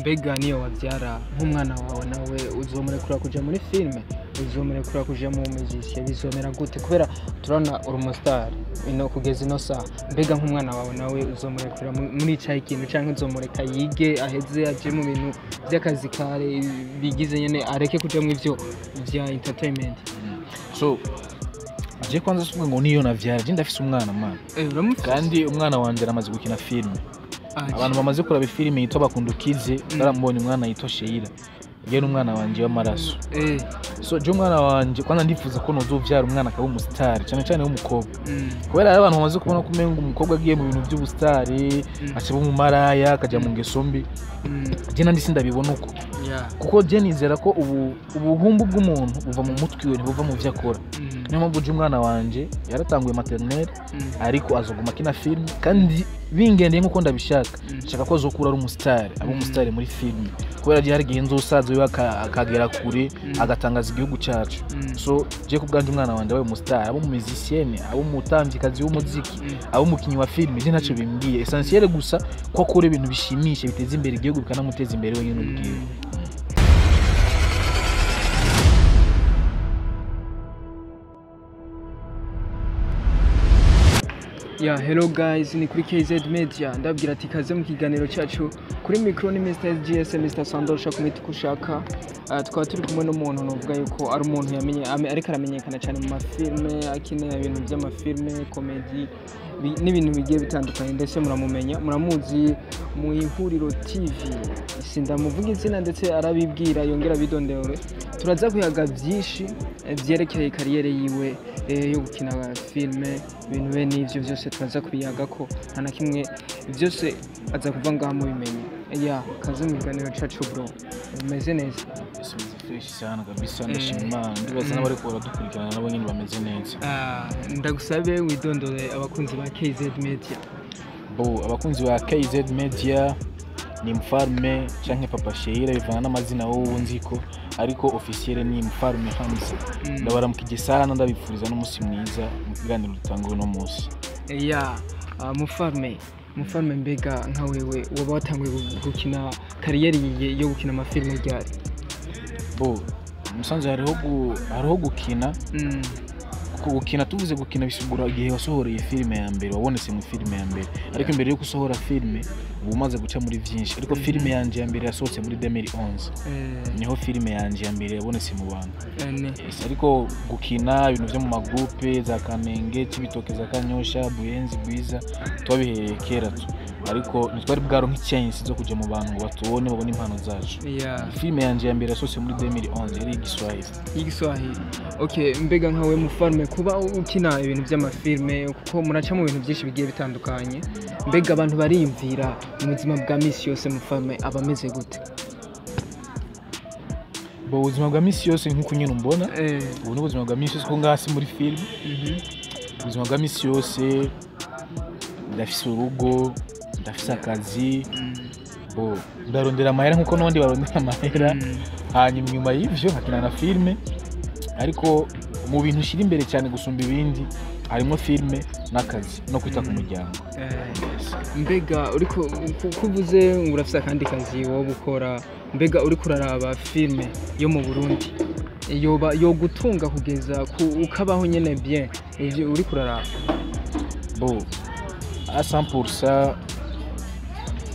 Mbega niyo wavyara nk'umwana wawe, nawe uzomurekura kuja muri filme, uzomurekura kuja mu muziki, bizomera gute? Kubera turabona uri umustar ino kugeza ino saha. Mbega nk'umwana wawe nawe uzomurekura muri icahe ikintu, canke uzomureka yige aheze aje mu bintu vy'akazi kare bigize nyene, areke kuja mu ivyo vya entertainment? So je kwanza sivuga ngo niyo navyara, je ndafise umwana man. Uramufise? Kandi umwana wanje aramaze gukina filme. Ah, abantu bamaze kuraba filime yitwa Bakundukize baramubonye umwana yitwa Sheila, ye n'umwana wanje w'amaraso. So je umwana wanje kwanza ndifuza ko nozovyara umwana akaba umustar, cyane cyane w'umukobwa, kubera hari abantu bamaze kubona ko umenga umukobwa agiye mu bintu by'ubusitari acaba umumaraya akajya mu ngeso mbi. Je nandi sindabibona uko, kuko je nizera ko ubu ubuhumbu bw'umuntu buva mu mutwe we, ntibuva mu vyo akora. Niyo mpamvu je umwana wanje yaratanguye maternelle, ariko azoguma akina filime, kandi bingendeye nk'uko ndabishaka, nshaka ko azokura ari umusitari, aba umusitari muri filime, kubera je hari igihe nzosaza wiwe akagera kure, agatangaza igihugu cyacu. So je ku bwanje umwana wanje abaye umusitari, abe umumizisiyene, abe umutamvyikazi w'umuziki, abe umukinyi wa filime, je ntacyo bimbwiye. Essentiel gusa ko akora ibintu bishimisha, biteza imbere igihugu, bikanamuteza imbere wenyine ubwiwe. Ya, hello guys, ni kuri KZ Media. Ndabwira ati kaze mu kiganiro cyacu. Kuri micro ni Mr SGS, Mr Sandor, ushaka kumwita uko ushaka. Tukaba turi kumwe n'umuntu novuga yuko ari umuntu yamenye ariko aramenyekana cyane mu mafilme, akina ibintu by'amafilme, comedy n'ibintu bigiye bitandukanye, ndetse muramumenya, muramuzi mu Ihuriro TV. Sindamuvuga izina, ndetse arabibwira yongera abidondore. Turaza kuyaga byinshi vyerekeye kariyere yiwe yo gukina filme, ibintu bene ivyo byose turaza kubiyaga ko nta na kimwe, byose aza kuva ngaha mubimenye. Ya, kaze mu kiganiro cacu bro, umeze neza? Bimeze fresh sana kabisa, ndashima Imana. Ndibaza n'abariko baradukurikirana nabo nyene bameze neza. Ndagusabe widondore abakunzi ba KZ Media. Bo, abakunzi ba KZ Media, ni Mfalme canke Papa Sheila, bivana n'amazina wowe nziko, ariko officiel ni Mfalme Hamza. Ndabaramukije sana, ndabifuriza n'umunsi mwiza mu kiganiro dutanga uno munsi. Ya, Mufarme, mbega nka wewe waba watanguye gukina kariyeri yo gukina amafilme ryari? Bo, musanze hariho hariho gukina, kuko gukina, tuvuze gukina bisigura igihe wasohoreye filime ya mbere, wabonetse mu filime ya mbere. Ariko imbere yo gusohora filime uba umaze guca muri vyinshi. Ariko filime yanje ya mbere yasohotse muri 2011, niho filime yanje ya mbere yabonetse mu bantu. Yes, ariko gukina ibintu vyo mu magroupe za Kamenge, Cibitoke, za Kanyosha, Buyenzi, Bwiza, twabihereye kera tu, ariko ntitwari bwaronke chance zo kuja mu bantu ngo batubone, babone impano zacu. Filime yanje ya mbere yasohotse muri 2011, yari igiswahili. Y'igiswahili. Okay, mbega nkawe Mufarme, kuba ukina ibintu by'amafilme, kuko muraca mu bintu byinshi bigiye bitandukanye, mbega abantu bariyumvira mu buzima bwa misi yose Mufarme aba ameze gute? Bo, ubuzima bwa misi yose nk'uko nyine umbona, ubu ni ubuzima bwa misi yose, kuko ngaha si muri filime. Ubuzima bwa misi yose, ndafise urugo, ndafise akazi, bo ndarondera amahera nk'uko n'abandi barondera amahera, hanyuma inyuma y'ivyo nkakina na filime. Ariko mu bintu ushyira imbere cyane gusumba ibindi harimo filime n'akazi no kwita ku muryango. Mbega uriko kuvuze ngo urafise akandi kazi wowe ukora, mbega uriko uraraba filme yo mu Burundi yoba yo gutunga kugeza ku ukabaho nyene bien, ivyo uriko uraraba? Bo, à 100%,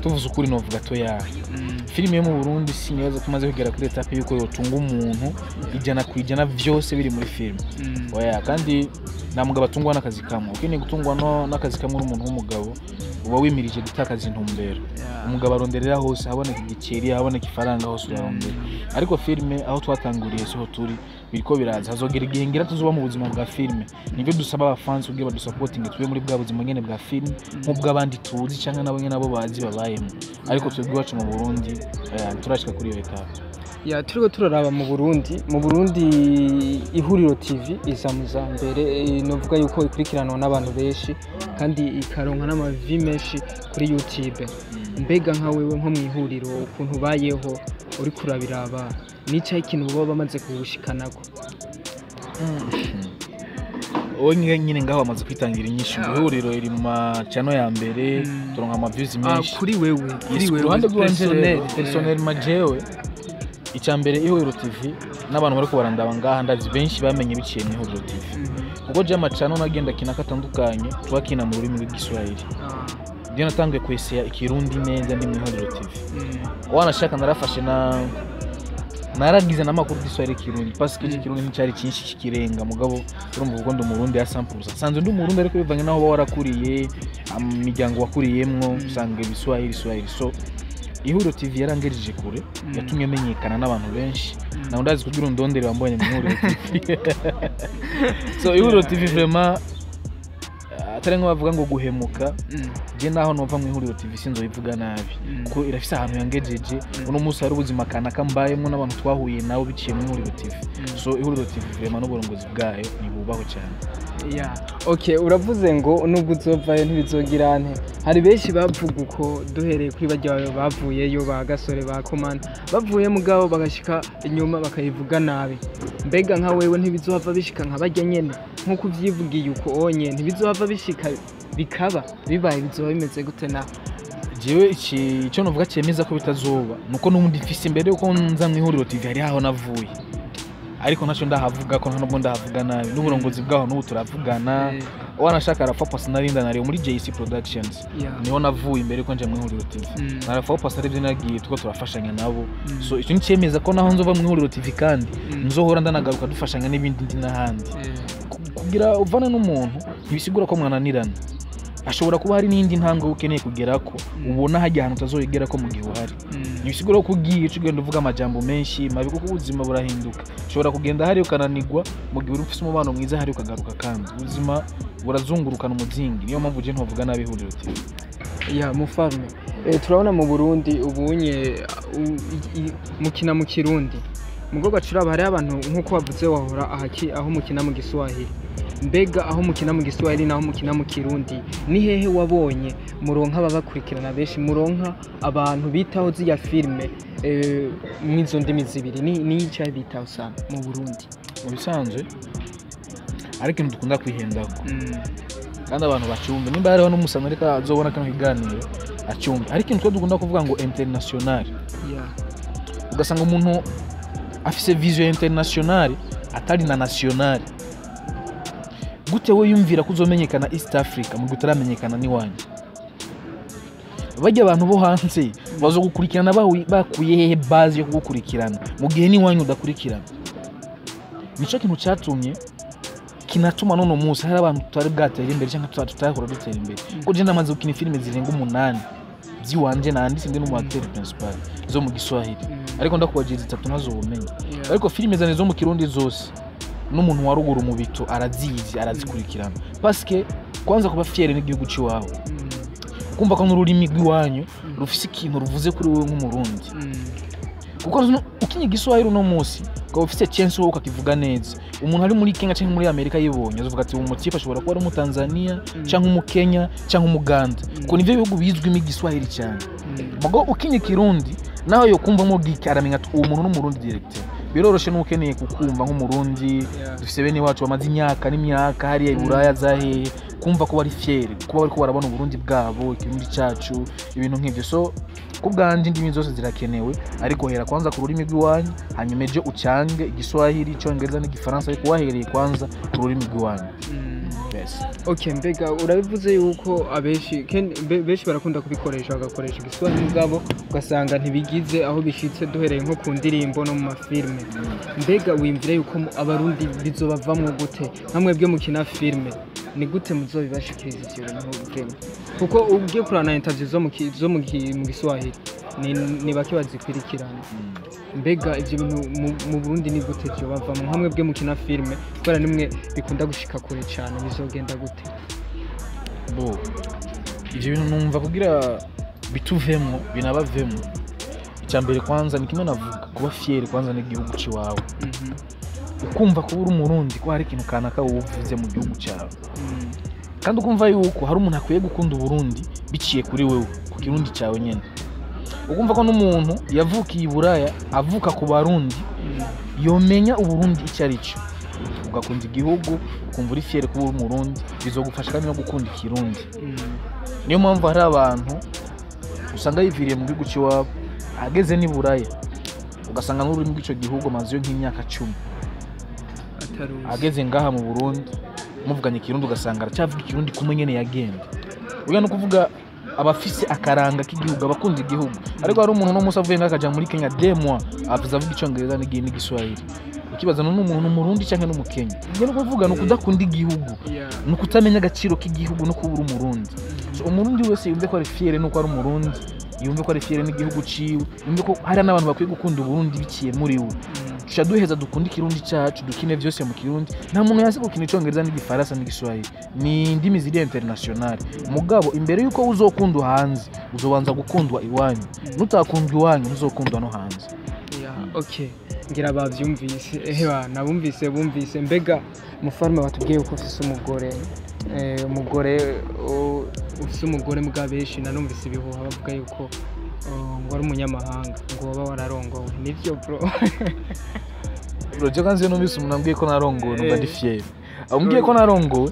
tuvuze ukuri novuga toya, filime yo mu Burundi sinibaza ko imaze kugera kuri étape yuko yotunga umuntu 100% vyose biri muri filime. Oya, kandi nta mugabo atungwa n'akazi kamwe. Ukeneye gutungwa no n'akazi kamwe n'umuntu w'umugabo, uba wimirije gutakaza intumbero. Umugabo aronderera hose, haboneka igiceri, haboneka ifaranga, hose urarondera. Ariko filime aho twatanguriye siho turi, biriko biraza. Hazogera igihe ngira tuzoba mu buzima bwa filime. Nibyo dusaba abafansi kugira badusapotinge, tube muri bwa buzima nyene bwa filime nk'ubw'abandi tuzi canke nabo nyene abo bazi babayemo. Ariko twebwe iwacu mu Burundi turashika kuri iyo étape. Ya, turiko turaraba mu Burundi Ihuriro TV iza mu za mbere, novuga yuko ikurikiranwa n'abantu benshi kandi ikaronka n'amavi menshi kuri YouTube. Mbega nka wewe nko mu Ihuriro, ukuntu ubayeho, uriko urabiraba, nicaye ikintu baba bamaze kuwushikanako? Wowe nyine ngaho wamaze kwitangira inyishu. Ihuriro iri mu macano ya mbere, turonka ama views menshi. Kuri wewe, kuri Yes, ku wewe ruhande rw'iwanje rero, personnel. Personnel majewe, icya mbere, Ihuriro TV n'abantu bariko barandaba ngaha, ndazi benshi bamenye biciye mu Ihuriro TV, kuko je amacano nagenda kina katandukanye twakina mu rurimi rw'Igiswahili. Ndiyo natanguye kwesea Ikirundi neza ndi mu Ihuriro TV. Wanashaka narafashe na naragize n'amakuru y'Igiswahili, Kirundi, parce que Ikirundi nticyari cyinshi kikirenga. Mugabo urumva, ubwo ndi Umurundi ya 100%, sanzwe ndi Umurundi, ariko bivanye n'aho uba warakuriye, imiryango wakuriyemwo, usanga ibiswahili Swahili. So Ihuriro TV yarangejeje kure, yatumye menyekana n'abantu benshi. Nawe ndazi kugira undondere wambonye mu Ihuriro TV. So Ihuriro TV vraiment, atari nko bavuga ngo guhemuka, je naho nova mu Ihuriro TV sinzoyivuga nabi, kuko irafise ahantu yangejeje. Uno munsi hari ubuzima kanaka mbayemwo n'abantu twahuye nabo biciye mu Ihuriro TV. So Ihuriro TV vraiment n'uburongozi bwayo nibubahwe cyane. Yeah. Okay, uravuze ngo nubwo uzovayo ntibizogira nte. Hari benshi bavuga uko, duhereye kuri barya bavuyeyo, ba Gasore, ba Komanda, bavuye mugabo bagashika inyuma bakayivuga nabi. Mbega nka wewe ntibizohava bishika nka barya nyene, nkuko uvyivugiye uko onye, ntibizohava bishika bikaba bibaye, bizoba bimeze gute nawe? Jewe iki icyo novuga cyemeza ko bitazoba nuko n'ubundi mfise imbere yuko nza mu Ihuriro TV hari aho navuye, ariko ntacyo ndahavuga ko nta nubwo ndahavuga nabi, n'uburongozi bwaho n'ubu turavugana. Wanashaka Rafa Pasi narinda nariyo muri JC Productions, niho navuye imbere ko nje mu Ihuriro TV. Na Rafa Pasi aribyo nagiye tuko turafashanya nabo. So icyo ni cyemeza ko naho nzova mu Ihuriro TV kandi nzohora ndanagaruka dufashanya n'ibindi ndi n'ahandi. Kugira uvane n'umuntu ntibisigura ko mwananirana, ashobora kuba hari n'indi ntambwe ukeneye kugerako, ubona hajya ahantu utazoyigera ko mu gihe uhari. Ntibisigura ko ugiye uca ugenda uvuga amajambo menshi mabi, kuko ubuzima burahinduka. Ushobora kugenda hariya ukananigwa, mu gihe uri ufise umubano mwiza hariya ukagaruka, kandi ubuzima burazungurukana umuzingi. Niyo mpamvu je ntovuga nabi Ihuriro TV. Ya mufarme, turabona mu Burundi ubunye mukina mu Kirundi, mugo gacuraba hariho abantu nk'uko wavuze wahora ahaki aho mukina mu Giswahili. Mbega aho mukina mu Giswahili naho mukina mu Kirundi, ni hehe wabonye muronka ababakurikirana benshi, muronka abantu bitaho ziriya filime mw'izo ndimi zibiri? Ni icahe bitaho sana mu Burundi? Mu bisanzwe ariko ikintu dukunda kwihendako, kandi abantu bacumbe, nimba hariho n'umusano ariko azobona kano kiganiro acumbe, ariko ikintu twe dukunda kuvuga ngo international, ugasanga umuntu afise vision international atari na national. Gute we yumvira ko uzomenyekana East Africa mu gihe utaramenyekana n'iwanyu? Bajya abantu bo hanze bazogukurikirana bakuye hehe base yo kugukurikirana mu gihe n'iwanyu udakurikirana? Nico kintu cyatumye kinatuma none munsi hari abantu tutari bwatera imbere cyangwa tutahora dutera imbere, kuko je ndamaze gukina filime zirenga 8 ziwanje nanditse, ndi n'umu acteur principal, zo mu Giswahili, ariko ndakubagira zitatu ntazo ubumenyi. Ariko filime zanje zo mu Kirundi zose n'umuntu wa ruguru mu bito arazizi, arazikurikirana, parce que kwanza kuba fier n'igihugu ciwawe, kumva ko n'ururimi rw'iwanyu rufise ikintu ruvuze kuri wowe nk'Umurundi, kuko ukinye Igiswahili uno munsi ukaba ufise chance wowe ukakivuga neza, umuntu ari muri Kenya cyangwa muri Amerika yibonye azovuga ati uwo mutipe ashobora kuba ari Umutanzania cyangwa Umukenya cyangwa Umuganda, kuko nivyo bihugu bizwimo Igiswahili cyane. Mugo ukinye Kirundi naho yo kumvamo gike, aramenya ati uwo muntu n'Umurundi direct. Biroroshe n'ukeneye kukumva nk'Umurundi. Dufise bene wacu bamaze imyaka n'imyaka hariya i Buraya zahehe, kumva ko bari fier kuba bariko barabona Uburundi bwabo, Ikirundi cacu, ibintu nk'ivyo. So ku bwanje indimi zose zirakenewe, ariko hera kwanza ku rurimi rw'iwanyu, hanyuma ejo ucange Igiswahili, Icongereza n'Igifaransa, ariko wahereye kwanza ku rurimi rw'iwanyu. Yes. Okay, mbega urabivuze yuko abenshi benshi barakunda kubikoresha, bagakoresha Igiswahili, mugabo ugasanga ntibigize aho bishitse, duhereye nko ku ndirimbo no mu mafilme. Mbega wiyumvira yuko Abarundi bizobavamwo gute? Nka mwebwe mukina filme, ni gute muzobibashikiriza ivyo bintu vraiment? Kuko ugiye kurana interview zo mu Giswahili ni bake bazikurikirana. Mbega ivyo bintu mu Burundi ni gute vyobavamwo, nka mwebwe mukina filme, kubera nimwe bikunda gushika kure cane, bizogenda gute? Bo ivyo bintu numva kugira bituvemwo binabavemwo, icya mbere kwanza ni kimwe navuga, kuba fier kwanza n'igihugu ciwawe, ukumva kuba uri Umurundi ko hari ikintu kanaka wowe uvuze mu gihugu cyawe, kandi ukumva yuko hari umuntu akwiye gukunda Uburundi biciye kuri wewe, ku Kirundi cyawe nyene, ukumva ko n'umuntu yavukiye i Buraya avuka ku Barundi yomenya Uburundi icyo ari cyo. Ugakunda igihugu, ukumva uri fier kuba uri Umurundi, bizogufasha kandi no gukunda Ikirundi. Niyo mpamvu hari abantu usanga yiviriye mu gihugu cy'iwabo, ageze n'i Buraya ugasanga n'ururimi rw'ico gihugu amazeyo nk'imyaka 10, Ataruzi. ageze ngaha mu Burundi muvuganye Ikirundi ugasanga aracyavuga Ikirundi kumwe nyene yagenda. Uya no kuvuga abafise akaranga k'igihugu, abakunda igihugu. Ariko hari umuntu no musi avuye ngaha akaja muri Kenya, 2 mois avuze avuga Icongereza n'Igiswahili, ukibaza none umuntu ni Umurundi canke n'Umukenya? Ibyo no kuvuga ni ukudakunda igihugu, ni ukutamenya agaciro k'igihugu no kuba uri Umurundi. So, Umurundi wese yumve ko ari fier nuko ari Umurundi, yumve ko ari fier n'igihugu ciwe, yumve ko hari n'abantu bakwiye gukunda Uburundi biciye muri we. Tuca duheza dukunde Ikirundi cacu, dukine vyose mu Kirundi. Nta muntu yasi gukina Icongereza n'Igifaransa n'Igiswahili, ni indimi ziri international. Mugabo imbere yuko uzokundwa hanze, uzobanza gukundwa iwanyu. Nutakundwa iwanyu, ntuzokundwa no hanze. Yeah, okay, ngira bavyumvise. Ehe, bana bumvise, bumvise. Mbega mufarme, batubwiye ko ufise umugore, umugore, ufise umugore mbwa benshi narumvise ibihuha bavuga yuko ngo ari umunyamahanga, ngo waba wararongowe. Nivyo, bro? Bro, kanzi numvise umuntu ambwiye ko narongowe, numva ndi fier. Umbwiye ko narongowe,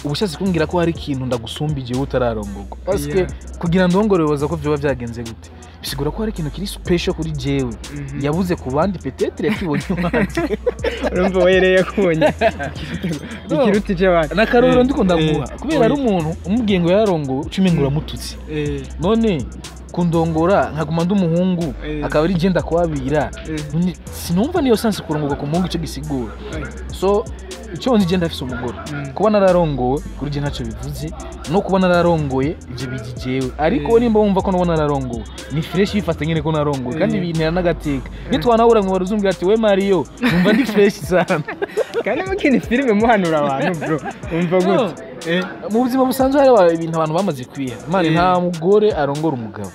uba ushatse kumbwira ko hari ikintu ndagusumbije wowe utararongorwa, parce que kugira ndongore wibaza ko vyoba vyagenze gute? Bisigura ko hari ikintu kiri special kuri jewe yabuze ku bandi, peut-être yakibonye iwanje. Urumva we rero yakubonye ikiruta icy'abandi. N'akarorero ndiko ndaguha, kubera ari umuntu umubwiye ngo yarongowe uca umenga uramututse. None kundongora nkaguma ndi umuhungu, akaba ari je ndakwabira? None sinumva niyo sens kurongorwa ku muhungu ico gisigura. So icyo nzi, je ndafise umugore. Kuba nararongowe kuri je ntacyo bivuze, no kuba nararongoye ivyo bigi jewe. Ariko nimba wumva ko nubona nararongowe ni fresh, bifata nyene ko narongowe kandi bintera n'agateka. Nitwanahura ngo baruzumbwira ati: "We Mario", numva ndi fresh sana. Kandi mukina filime muhanura abantu, bro, umva gute? Mu buzima busanzwe hari ibintu abantu bamaze kwiha, man. Nta mugore arongora umugabo,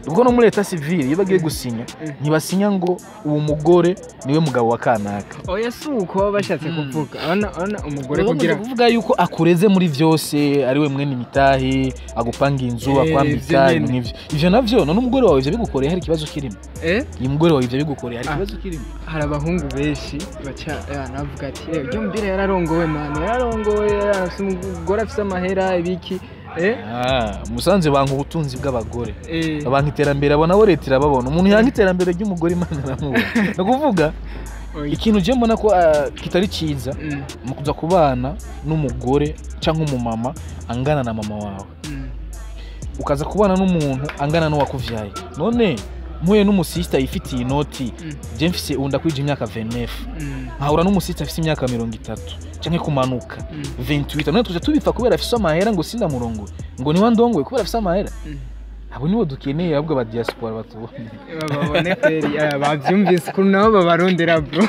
kuko no muri l'état civil iyo bagiye gusinya, ntibasinya ngo uwo mugore niwe mugabo wa kanaka. Oya, si uko baba bashatse kuvuga. Urabona umugore kugira kugira kuvuga yuko akureze muri vyose, ari we mwene imitahe, agupanga inzu, akwambika, ivyo ibintu nyene. nk'ivyo. Ivyo navyo none umugore wawe ivyo bigukoreye hari ikibazo kirimo? Uyu mugore wawe ivyo bigukoreye hari ikibazo kirimo? Hari abahungu benshi baca navuga ati: "Ujya mbere yararongowe, man, yararongowe, afise umugore, afise amahera, ibiki." Ah, musanze banka ubutunzi bw'abagore, banka iterambere. Abo nabo leta irababona. Umuntu yanga iterambere ry'umugore, Imana iramubona. Ni ukuvuga Oya. ikintu je mbona ko kitari ciza mu kuza kubana n'umugore cyangwa umumama angana na mama wawe, ukaza kubana n'umuntu angana n'uwakuvyaye. None mpuye n'umusista yifitiye inoti, je mfise ubu ndakwije imyaka 29, nkahura n'umusista afise imyaka 30 canke kumanuka, 28, none tuja tubipfa kubera afise amahera ngo sindamurongoye, ngo niwe ndongoye kubera afise amahera? Abo nibo dukeneye, ahubwo aba diaspora batubone. Babone kweri, bavyumvise ukuntu nabo babarondera, bro.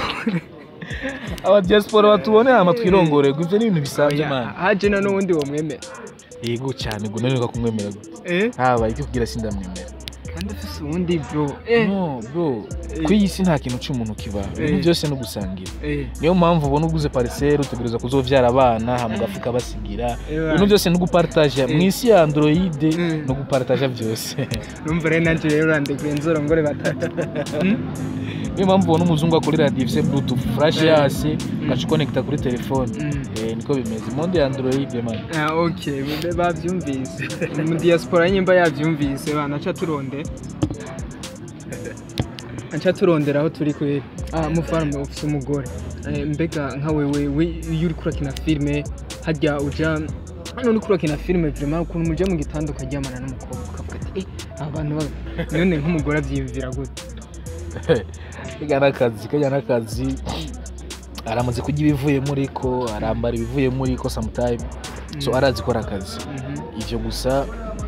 Aba diaspora batubone hama twirongorerwe. Ivyo ni ibintu bisanzwe, Oya, man. Haje na n'uwundi womwemera? Yego cyane, ngo nanirwa kumwemera gute? Habaye iki kugira sindamwemera? Kandi ufise uwundi, bro. No, bro, kuri iyi si nta kintu cy'umuntu kiba. Ibintu byose no gusangira. Niyo mpamvu ubona uguze parcelle utegereza kuzovyara abana hama ugafuka basigira. Ibintu byose no gupartager mu isi ya Android, no gupartager byose. Numva rero nanje rero urandekuye nzorongore batatu. Niyo mpamvu ubona umuzungu akorera radio ifise Bluetooth, flash yase ugaca uconnecta kuri telefone. Niko bimeze monde ya Android, man. Ah, okay, bavyumvise mu diaspora, nyimba yavyumvise bana, aca turondera aho turi kweri. Mufarme, ufise umugore. Mbega nka wewe iyo uriko urakina filime, harya uja hano uriko urakina filime, vraiment ukuntu muja mu gitanda ukaryamana n'umukobwa ukavuga ati: "Abantu none nk'umugore avyiyumvira gute?" Kajya n'akazi, kajya n'akazi. Aramaze kurya ibivuye muri ko, arambara ibivuye muri ko sometime, so arazi ko ari akazi. Ivyo gusa.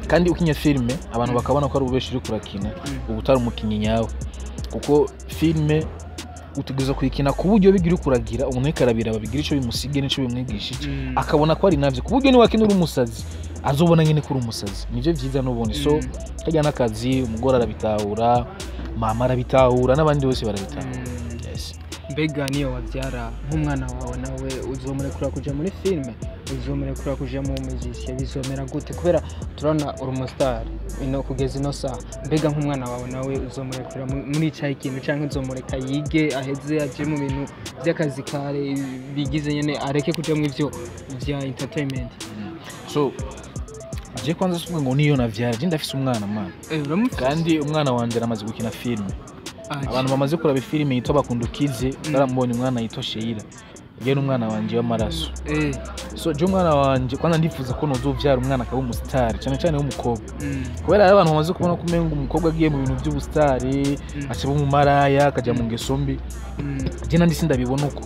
Kandi ukinye filime abantu bakabona ko ari ububeshi uriko urakina, uba utari umukinyi nyawe, kuko filime utegerezwa kuyikina ku buryo bigira uriko uragira umuntu ariko arabiraba bigira ico bimusigiye n'ico bimwigishije, akabona ko ari navyo, ku buryo niwakina uri umusazi azobona nyene ko uri umusazi. Nivyo vyiza n'ubundi. So kajya n'akazi, umugore arabitahura, mama arabitahura, n'abandi bose barabitahura. Yes. Mbega niyo wabyara nk'umwana wawe, nawe uzomurekura kuja muri filime? Uzomurekura kuja mu muziki, bizomera gute? Kubera turabona uri umustar ino kugeza ino saha, mbega nk'umwana wawe nawe uzomurekura muri ca ikintu, canke uzomureka yige aheze aje mu bintu vy'akazi kare bigize nyene, areke kuja mu ivyo vya entertainment? So je kwanza suvuga ngo niyo navyara, je ndafise umwana, man. Uramufise? Kandi umwana wanje aramaze gukina filime. Ah, Abantu bamaze kuraba filime yitwa Bakundukize baramubonye umwana yitwa Sheila, ye n'umwana wanje w'amaraso. So je umwana wanje kwanza ndifuza ko nozovyara umwana akaba umusitari, cyane cyane w'umukobwa, kubera hari abantu bamaze kubona ko umenga umukobwa agiye mu bintu by'ubusitari aca umumaraya, akajya mu ngeso mbi. Je nandi sindabibona uko,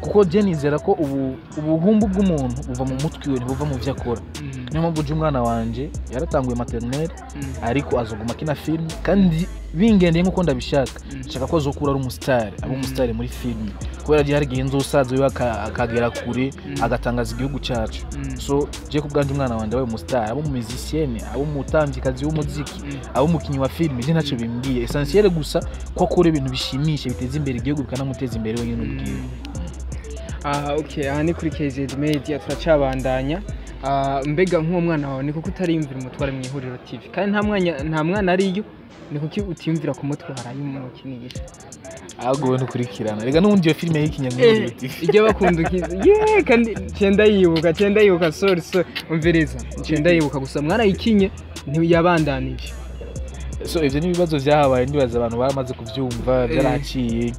kuko je nizera ko ubu ubuhumbu bw'umuntu buva mu mutwe we, ntibuva mu vyo akora. Niyo mpamvu je umwana wanje yaratanguye maternelle, ariko azoguma akina filime, kandi bingendeye nk'uko ndabishaka, nshaka ko azokura ari umusitari, aba umusitari muri filime, kubera je hari igihe nzosaza wiwe akagera kure, agatangaza igihugu cyacu. So je ku bwanje umwana wanje abaye umusitari, abe umumusicienne, abe umutamvyikazi w'umuziki, abe umukinyi wa filime, je ntacyo bimbwiye. Essentiel gusa ko akora ibintu bishimisha, biteza imbere igihugu, bikanamuteza imbere wenyine ubwiwe. Ah, okay, aha ni kuri KZ Media, turacabandanya. Mbega nk'uwo mwana wawe, ni kuko utariyumvira umutware mu Ihuriro TV, kandi nta mwanya, nta mwana ariyo, ni kuki utiyumvira kumutwara y'umukinisha? Ahubwo wowe ntukurikirana rega, n'ubundi iyo filime y'ikinyamwuga TV. Ijya bakunda ukiza ye, kandi cenda yibuka, cenda yibuka, sorry, sorry, umviriza, cenda yibuka gusa mwarayikinye ntiyabandanije. So ivyo ni ibibazo vyahabaye, ndibaza abantu baramaze kuvyumva, byarahaciye.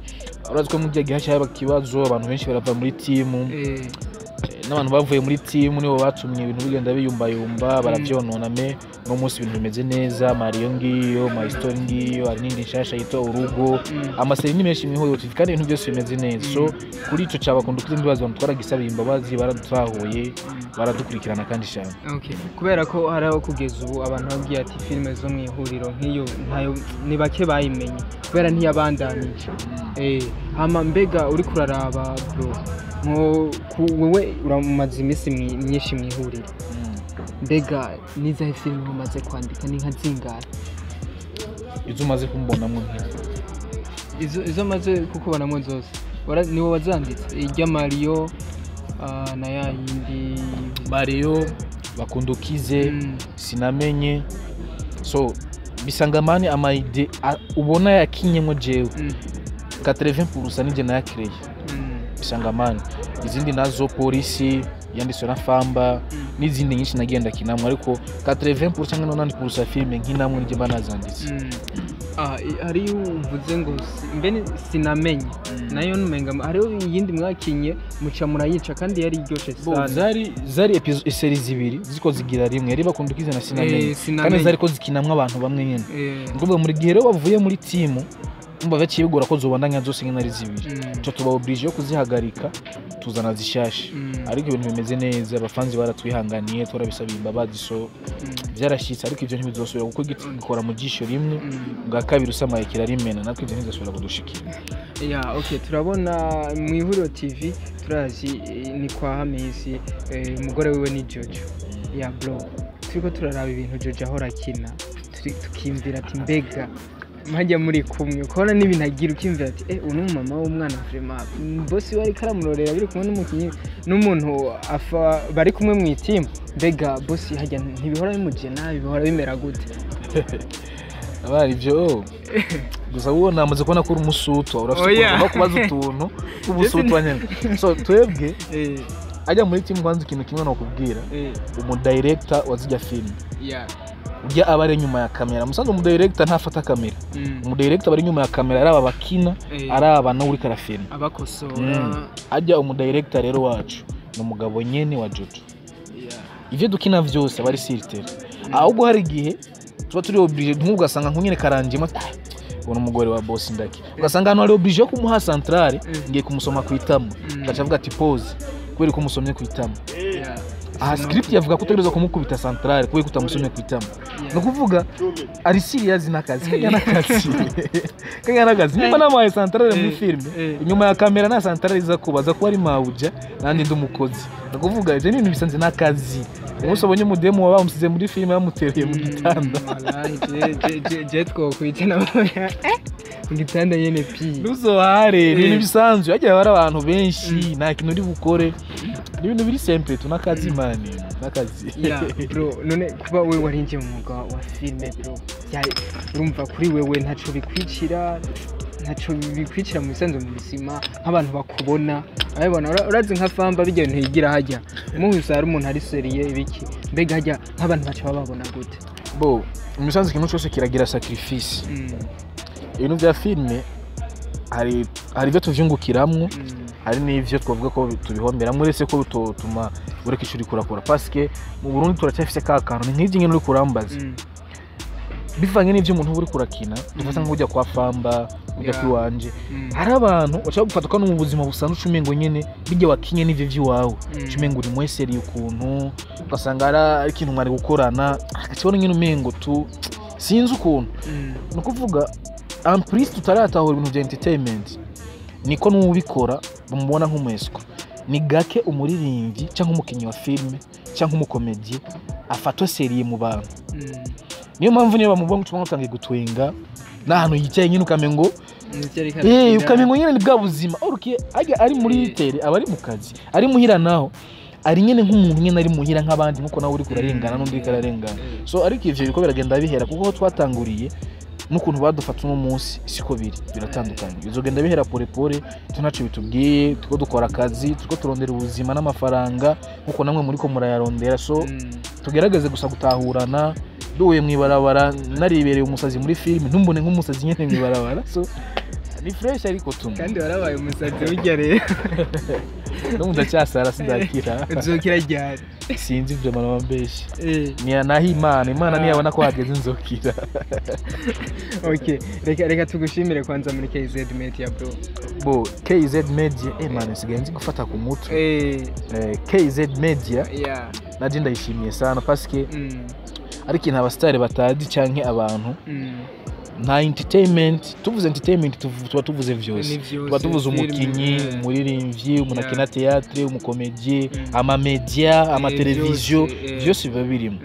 Urazi ko mu gihe gihaciye haba ikibazo, abantu benshi barava muri timu. N'abantu bavuye muri timu nibo batumye ibintu bigenda biyumbayumba, baravyonona. Mais no munsi ibintu bimeze neza. Mario ngiyo, My Story ngiyo, hari n'indi nshasha yitwa Urugo. Amaseri ni menshi mw'Ihuriro TV, kandi ibintu byose bimeze neza. So kuri ico cabakunda kuzi, ndibaza abantu twaragisabiye imbabazi, baradutahuye, baradukurikirana kandi cyane. Okay. Kubera ko hari aho kugeza ubu abantu babwiye ati filime zo mu Ihuriro nk'iyo ntayo, ni bake bayimenye kubera ntiyabandanije. Hama mbega uri kuraraba bro, nko wewe uramaze iminsi myinshi mu Ihuriro, mbega nizahe filime umaze kwandika, ni nka zingahe? Izo umaze kumbonamwo nk'izo? Izo maze kukubonamo zose niwe wazanditse, ijya Mario, na ya yindi? Mario, Bakundukize, Sinamenye. So bisangamani ama idées ubona yakinyemwo jewe, 80% nije nayakireye. Bisangamani, izindi nazo Polisi yanditswe na Famba, n'izindi nyinshi nagiye ndakinamwo, ariko 80% cyangwa 90% ya filime nkinamwo nije mba nazanditse. Hariyo uvuze ngo mbe Sinamenye, nayo numenga hariho iyindi mwakinye muca murayica kandi yari iryoshe Bo, sana. Zari séries zibiri ziko zigira rimwe, yari Bakundukize na Sinamenye. Sinamenye. Kandi zariko zikinamwo abantu bamwe nyene. Ni muri gihe rero bavuye muri timu, umva gaciye bigora ko zobandanya zose nyene ari zibiri. Tuca tuba obligé yo kuzihagarika, tuzana zishasha. Ariko ibintu bimeze neza, abafanzi baratwihanganiye, turabisabiye imbabazi. So byarashitse, ariko ivyo ntibizosubira, kuko igiti gikora mu jisho rimwe, bwa kabiri usamaye kirarimena. Natwe ivyo ntibizosubira kudushikira. Ya, okay, turabona mu Ihuriro TV, turazi ni kwa Hamisi, umugore wiwe ni Jojo. Ya bro, turiko turaraba ibintu Jojo ahora akina, tukiyumvira ati mbega mwajya muri kumwe, ukabona n'ibintu agira ukiyumvira ati uyu ni umumama w'umwana vraiment, bosi we ariko aramurorera biri kumwe n'umukinyi n'umuntu afa bari kumwe mu itimu. Mbega bosi hajya ntibihora bimugena, bihora bimera gute? Abari ivyo gusa, wowe namaze kubona ko uri umusutwa, urafite Oya. ukuntu ugomba kubaza utuntu tw'ubusutwa nyene. So twebwe ajya muri timu, kwanza ikintu kimwe nokubwira, umudirector wa zijya filime, ujya aba ari inyuma ya kamera. Musanze umudirector ntafata kamera, umudirector aba ari inyuma ya kamera, araba abakina, araba nawe uriko arafilma, abakosora. Ajya umudirector rero wacu ni umugabo nyene wa Jojo. Ivyo dukina vyose aba ari sur terrain. Ahubwo hari igihe tuba turi obligé, nk'ubu ugasanga nk'unyene karanjemo ati, "Ah, ubona umugore wa boss ndaki," ugasanga ahantu ari obligé yo kumuha centrale, ngiye kumusoma ku itama, gaca avuga ati pause, kubera ko umusomye ku itama. Aha script yavuga ko utegerezwa kumukubita centrale, kubera ko utamusomye ku itama. No kuvuga ari serious n'akazi, kajya n'akazi, kajya n'akazi. Nimba namuhaye centrale muri filime, inyuma ya kamera nta centrale iza kubaza ko ari mawuja nandi ndi umukozi. Ni ukuvuga ibyo ni ibintu bisanzwe n'akazi. Umunsi ubonye umudemu wawe bamusize muri filime, bamutereye mu gitanda. Wallahi, je twokwita na mu gitanda nyene pi. Ntuzohare, ni ibintu bisanzwe. Hagiye hari abantu benshi, nta kintu uri bukore, ni ibintu biri simple tu, n'akazi man, n'akazi. Yeah bro, none kuba we warinjiye mu mwuga wa filime bro, urumva kuri wewe ntaco bikwicira mu bisanzwe mu buzima, nk'abantu bakubona abibona, urazi nka Famba bijya bintu yigira hajya umuhuza hari umuntu ari sérieux ibiki, mbega hajya nk'abantu baca bababona gute? Bo mu bisanzwe ikintu cyose kiragira sacrifice. Ibintu bya filime hari ibyo tuvyungukiramwo, hari n'ivyo twavuga ko tubihomberamwo, uretse ko bitotuma ureka ishuri kurakora, parce que mu Burundi turacyafise ka kantu. Ni nk'ivyo nyene uri kurambaza, bivanye n'ivyo umuntu uba uriko urakina. Dufata nk'ujya kwa Famba, ujya kwiwanje, hari abantu bashobora gufata ko no mu buzima busanzwe ucumengo nyene bijya wakinye n'ivyo vy'iwawe, ucumengo uri mweseriye ukuntu, ugasanga ari ikintu mwari gukorana akakibona nyene umengo tu sinzi ukuntu. Ni ukuvuga en plus tutaratahura ibintu bya entertainment, niko n'uwubikora bamubona nk'umweswa. Ni gake umuririmbyi cyangwa umukinnyi wa filime cyangwa umukomediye afatwa sérieux mu bantu. Niyo mpamvu niyo bamubona ucuma utangiye gutwenga n'ahantu yicaye nyine ukamengo Nivyo ariko arakina. Ukamengo nyine ni bwa buzima orukiye ajya ari muri terrain, aba ari mu kazi, ari muhira naho ari nyine nk'umuntu nyine ari muhira nk'abandi, nkuko nawe uri kurarengana n'undi uriko ararengana. So ariko ivyo biriko biragenda bihera, kuko aho twatanguriye n'ukuntu badufata uno munsi siko biri, biratandukanye. Bizogenda bihera pole pole tu, ntaco bitubwiye. Turiko dukora akazi, turiko turondera ubuzima n'amafaranga nkuko namwe muriko murayarondera. So tugerageze gusa gutahurana. Duhuye mw'ibarabara, naribereye umusazi muri filime, ntumbone nk'umusazi nyene mw'ibarabara. So ni fresh ariko tu. Kandi warabaye umusazi burya rero. N'ubu ndacyasara, sindakira. Uzokira ryari? Sinzi ivyo mana wambeshe. Ni naho Imana niyabona ko hageze nzokira. Okay, reka tugushimire kwanza muri KZ Media bro. Bo KZ Media, man, nsigaye nzi gufata ku mutwe. KZ Media, naje ndayishimiye sana parce que ari ikintu abasitari batazi canke abantu. Nta entertainment, tuvuze entertainment tuba tuvuze vyose. Ni vyose, Tuba tuvuze filime, umukinyi, umuririmbyi, umuntu akina théâtre, umukomedie, amamedia, amateleviziyo, vyose, vyose biba birimo.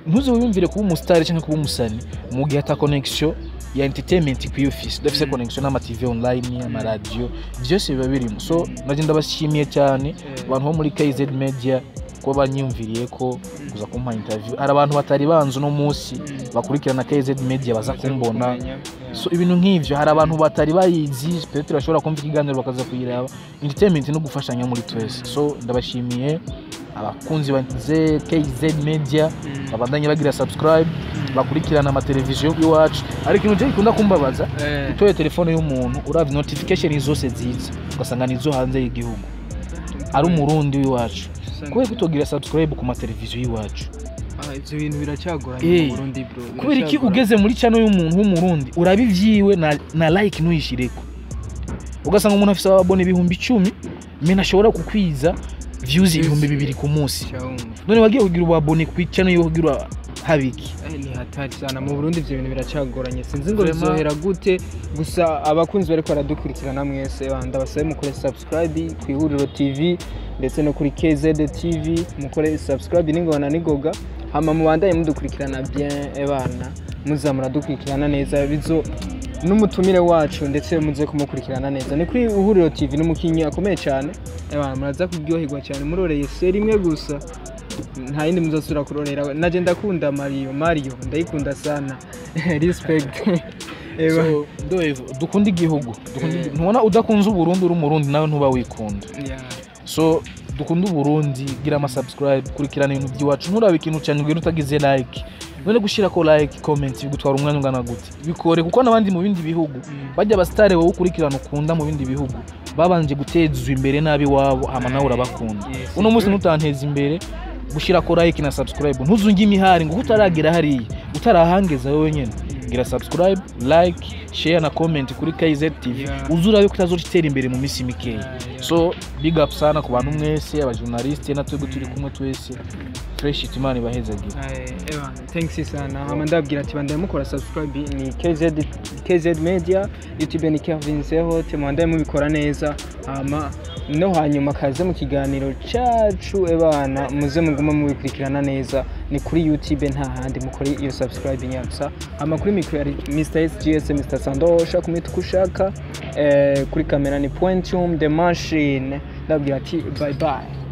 Ntuze wiyumvire kuba umusitari cyangwa kuba umusani mu gihe ata connection ya entertainment ikwiye ufise, udafise connection n'ama TV online, amaradiyo, vyose biba birimo. So naje ndabashimiye cyane abantu bo muri KZ Media kuba banyiyumviriye ko kuza kumpa interview. Hari abantu batari banzi uno munsi bakurikirana KZ Media baza Baza kumbona. kukumenya, yeah. So ibintu nk'ivyo, hari abantu batari bayizi, peut-être bashobora kumva ikiganiro bakaza kuyiraba. Entertainment no gufashanya muri twese. So ndabashimiye abakunzi ba KZ Media, babandanye bagira subscribe, bakurikirana amateleviziyo y'iwacu. Ariko ikintu je gikunda kumbabaza, utoye telefone y'umuntu, uravye notification zose ziza ugasanga nizo hanze y'igihugu, ari umurundi w'iwacu. Kubera kutogira subscribe ku mateleviziyo y'iwacu? Ah, ivyo bintu biracyagoranye mu Burundi bro. Kubera iki? Biracyagoranye. Ugeze muri channel y'umuntu w'umurundi, uraba ivyiwe na like ntuyishireko, ugasanga umuntu afise ababona 10,000 mena ashobora kukwiza views 2000 ku munsi. Cyawumva. None wagiye kugira ubabone ku channel yiwe kugira habiki? Ni hatari sana mu Burundi, ivyo bintu biracyagoranye, sinzi ngo Vraiment. bizohera gute. Gusa abakunzi bariko baradukurikirana mwese, banda basabe mukore subscribe ku Ihuriro TV ndetse no kuri KZ TV, mukore subscribe n'ingona n'igoga, hama mubandanye mudukurikirana bien. Ebana muza muradukurikirana neza, bizo n'umutumire wacu ndetse muze kumukurikirana neza. Ni kuri Ihuriro TV, n'umukinyi akomeye cyane. Ebana muraza kuryoherwa cyane muroreye série imwe gusa, nta yindi muzasubira kurorera. Naje ndakunda Mario, Mario ndayikunda sana, respect. Eba. So ndoevo dukunda igihugu, dukunda ntubona udakunze Uburundi, uri umurundi nawe ntuba wikunda. So dukunda Uburundi, gira ama subscribe, kurikirana ibintu by'iwacu. Nturabe ikintu cyane ugenda utagize like. None gushira ko like, comment bigutwara umwanya ungana gute? Bikore, kuko n'abandi mu bindi bihugu bajya abasitari wowe ukurikirana ukunda mu bindi bihugu babanje gutezwa imbere nabi wabo, hama nawe urabakunda. Uno munsi ntutanteza imbere gushira ko like na subscribe, ntuzunge imihari ngo utaragera hariya utarahangeza wowe nyene. Gira subscribe, like, share na comment kuri KZ TV. Uzurabe ko utazotera imbere mu minsi mikeya. So big up sana ku bantu mwese, abajournaliste na twebwe turi kumwe twese, fresh. Imana ibahezagire. Ewa, thanks sana. Hama ndabwira ati bandaye mukora subscribe, ni KZ Media, YouTube ni Kevin Zeho, mubandaye mubikora neza. Hama no hanyuma kaze mu kiganiro cacu, ebana muze muguma mubikurikirana neza, ni kuri YouTube nta handi, mukore iyo subscribe nyapsa. Hama kuri micro yari Mr SGS, Mr Sando, ushaka kumwita uko ushaka, kuri kamera ni Pointum the Machine. Ndabwira ati bye bye.